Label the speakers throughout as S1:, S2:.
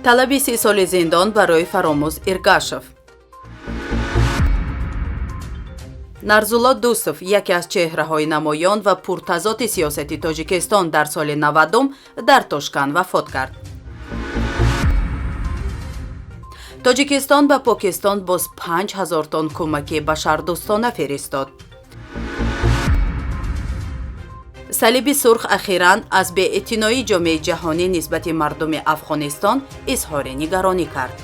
S1: Талаби 30 соли зиндон барои Фаромӯз Иргашев. Нарзулло Дустов яке аз чеҳраҳои намоён ва пуртазоди сиёсати Тоҷикистон дар соли 90 дар Тошканд вафот кард. Тоҷикистон ба Покистон боз 5000 тонн кӯмаки башардӯстона фиристод. Салиби Сурх ахиран аз беэътиноии ҷомеаи ҷаҳонӣ нисбати мардуми Афғонистон изҳори нигаронӣ кард.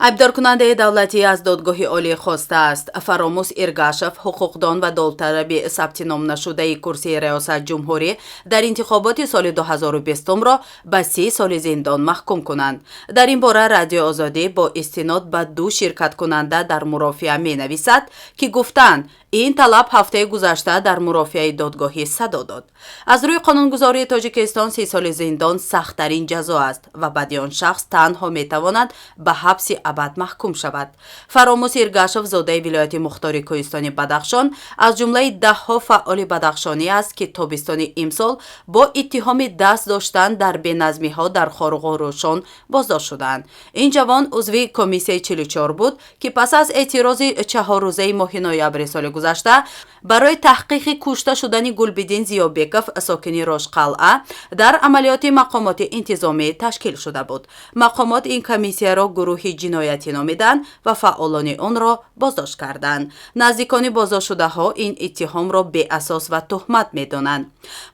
S1: Айбдоркунандаи давлатӣ аз додгоҳи олӣ хостааст, Фаромӯз Иргашев, ҳуқуқдон ва довталаби сабти ном нашудаи курсии раёсат ҷумҳурӣ дар интихоботи соли 2020-ро ба 30 соли зиндон маҳкум кунанд. Дар ин бора Радиои Озодӣ бо истинод ба ду ширкаткунанда дар мурофиа менависад, ки гуфтаанд, ин талаб ҳафтаи гузашта дар мурофиаи додгоҳӣ садо дод. Аз рӯи қонунгузории Тоҷикистон 30 соли зиндон сахттарин ҷазо аст ва баъди он шахс танҳо метавонад ба ҳабси абад маҳкум шавад. Фаромӯз Иргашев, зодаи вилояти мухтори кӯҳистони Бадахшон, аз ҷумлаи даҳҳо фаъоли бадахшонӣ аст, ки тобистони имсол бо иттиҳоми даст доштан дар беназмиҳо дар Хоруғу Рӯшон боздошт шуданд. Ин ҷавон узви комиссияи 44 буд, ки пас аз эътирози чаҳоррӯзаи моҳи ноябри соли гузашта барои таҳқиқи кушта шудани Гулбиддин Зиёбеков, сокини Рошқалъа, дар амалиёти мақомоти интизомӣ ташкил шуда буд. Мақомот ин комиссияро гурӯҳи ҷиноятӣ номиданд ва фаъолони онро боздошт карданд. Наздикони боздоштшудаҳо ин иттиҳомро беасос ва туҳмат медонанд.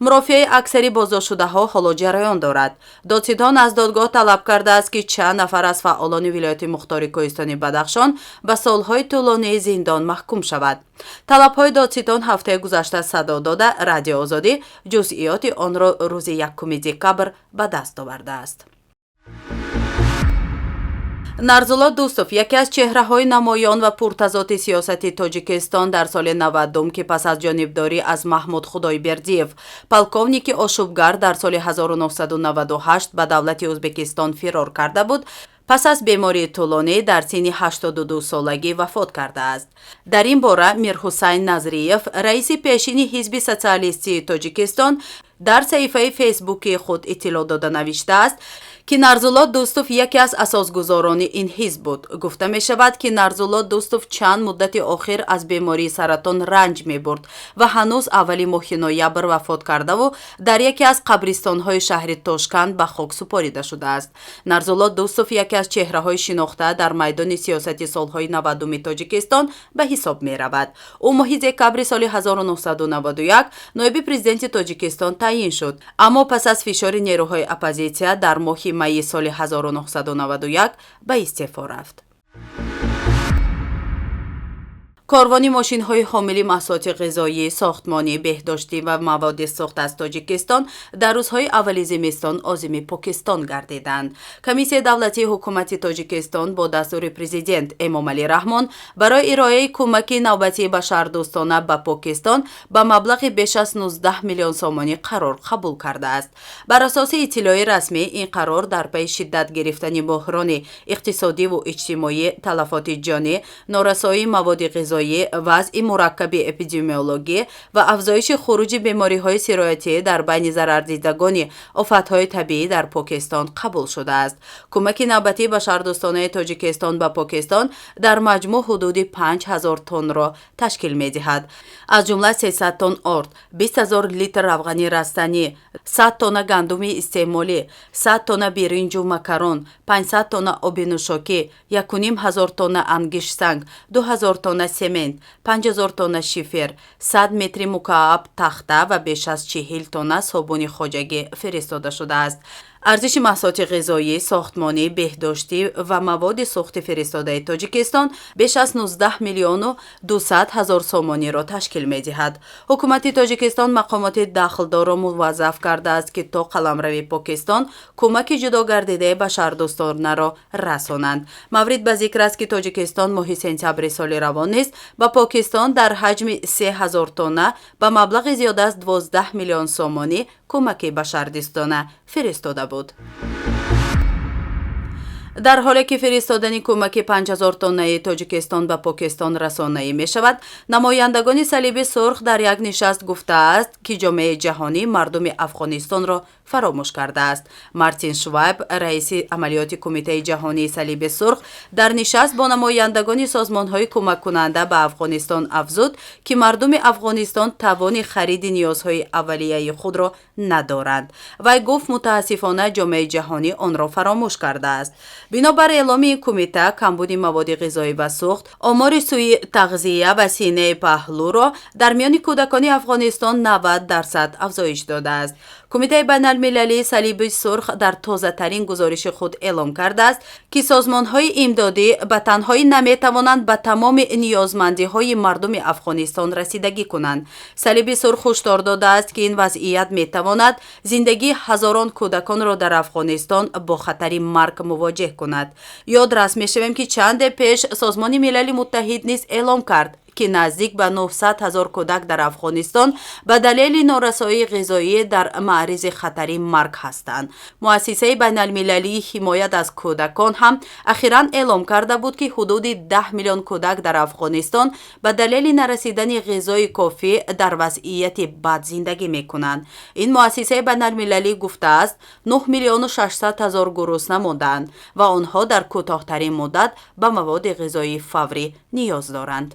S1: Мурофиаи аксари боздоштшудаҳо ҳоло ҷараён дорад. Додситон аз додгоҳ талаб кардааст, ки чанд нафар аз фаъолони вилояти мухтори кӯҳистони Бадахшон ба солҳои тӯлонии зиндон маҳкум шавад. Талабҳои додситон ҳафтаи гузашта садо дода, Радиои Озодӣ ҷузъиёти онро рӯзи 1 декабр ба даст овардааст. Нарзулло Дустов яке аз чеҳраҳои намоён ва пуртазоди сиёсати Тоҷикистон дар соли 90, ки пас аз ҷонибдорӣ аз Маҳмуд Худойбердиев, полковники ошӯбгар, дар соли 1998 ба давлати Ӯзбекистон фирор карда буд, пас аз бемории тӯлонӣ дар синни 82 солагӣ вафот кардааст. Дар ин бора Мирҳусайн Назриев, раиси пешини Ҳизби социалистии Тоҷикистон, дар саҳифаи фейсбукии худ иттилоъ дода навиштааст, ки Нарзулло Дустов яке аз асосгузорони ин ҳизб буд. Гуфта мешавад, ки Нарзулло Дустов чанд муддати охир аз бемории саратон ранҷ мебурд ва ҳанӯз аввали моҳи ноябр вафот кардаву дар яке аз қабристонҳои шаҳри Тошканд ба хок супорида шудааст. Нарзулло Дустов яке аз чеҳраҳои шинохта дар майдони сиёсати солҳои 90-уми Тоҷикистон ба ҳисоб меравад. Ӯ моҳи декабри соли 1991 ноиби президенти Тоҷикистон таъйин шуд, аммо пас аз фишори нерӯҳои оппозитсия дар моҳи майи соли 1991 ба истеъфо рафт. Корвони мошинҳои ҳомили маҳсулоти ғизоӣ, сохтмонӣ, беҳдоштӣ ва маводи сӯхт аз Тоҷикистон дар рӯзҳои аввали зимистон озими Покистон гардиданд. Комиссияи давлатии ҳукумати Тоҷикистон бо дастури президент Эмомалӣ Раҳмон барои ироаи кӯмаки навбатии башардӯстона ба Покистон ба маблағи беш аз 19 миллион сомонӣ қарор қабул кардааст. Бар асоси иттилои расмӣ, ин қарор дар пайи шиддат гирифтани буҳрони иқтисодиву иҷтимоӣ, талафоти ҷонӣ, норасоии маводи ғизоӣ, вазъи мураккаби эпидемиологӣ ва афзоиши хуруҷи бемориҳои сироятӣ дар байни зарардидагони офатҳои табиӣ дар Покистон қабул шудааст. Кӯмаки навбатии башардӯстонаи Тоҷикистон ба Покистон дар маҷмӯъ ҳудуди 5000 тоннро ташкил медиҳад. Аз ҷумла 300 тонн орд, 20 0 литр равғани растанӣ, 100 тонна гандуми истеъмолӣ, 100 тонна биринҷу макарон, 500 тонна оби нӯшокӣ, 1500 тонна ангиштсанг, 2000 тонна семент, 5000 тонна шифер, 100 метри мукааб тахта ва беш аз 40 тонна собуни хоҷагӣ фиристода шудааст. Арзиши маҳсулоти ғизоӣ, сохтмонӣ, беҳдоштӣ ва маводи сӯхти фиристодаи Тоҷикистон беш аз 19 миллиону 200 ҳазор сомониро ташкил медиҳад. Ҳукумати Тоҷикистон мақомоти дахлдорро муваззаф кардааст, ки то қаламрави Покистон кӯмаки ҷудогардидаи башардӯстонаро расонанд. Маврид ба зикр аст, ки Тоҷикистон моҳи сентябри соли равон низ ба Покистон дар ҳаҷми 3000 тонна ба маблағи зиёда аз 12 миллион сомонӣ кӯмаки башардӯстона фиристода буд. Дар ҳоле ки фиристодани кӯмаки 5000 тоннаи Тоҷикистон ба Покистон расонаӣ мешавад, намояндагони Салиби Сурх дар як нишаст гуфтааст, ки ҷомеаи ҷаҳонӣ мардуми Афғонистонро фаромӯш кардааст. Мартин Швайб, раиси амалиёти Кумитаи ҷаҳонии Салиби Сурх, дар нишаст бо намояндагони созмонҳои кӯмаккунанда ба Афғонистон афзуд, ки мардуми Афғонистон тавони хариди ниёзҳои аввалияи худро надоранд. Вай гуфт, мутаассифона, ҷомеаи ҷаҳонӣ онро фаромӯш кардааст. Бинобар эъломи ин кумита, камбуди маводи ғизоӣ ва сӯхт омори сӯи тағзия ва синаи паҳлӯро дар миёни кӯдакони Афғонистон 90% афзоиш додааст. Кумитаи байналмилалии Салиби Сурх дар тозатарин гузориши худ эълом кардааст, ки созмонҳои имдодӣ ба танҳоӣ наметавонанд ба тамоми ниёзмандиҳои мардуми Афғонистон расидагӣ кунанд. Салиби Сурх ҳушдор додааст, ки ин вазъият метавонад зиндагии ҳазорон кӯдаконро дар Афғонистон бо хатари марг мувоҷеҳ кунад. Ёдрас мешавем, ки чанде пеш Созмони Милали Муттаҳид низ эълом кард, ки наздик ба 900 ҳазор кӯдак дар Афғонистон ба далели норасоии ғизоӣ дар маъризи хатари марг ҳастанд. Муассисаи байналмилалии ҳимоят аз кӯдакон ҳам ахиран эълом карда буд, ки ҳудуди 10 миллион кӯдак дар Афғонистон ба далели нарасидани ғизои кофӣ дар вазъияти бад зиндагӣ мекунанд. Ин муассисаи байналмилалӣ гуфтааст, 9 миллиону 600 ҳазор гурусна мондаанд ва онҳо дар кӯтоҳтарин муддат ба маводи ғизоии фаврӣ ниёз доранд.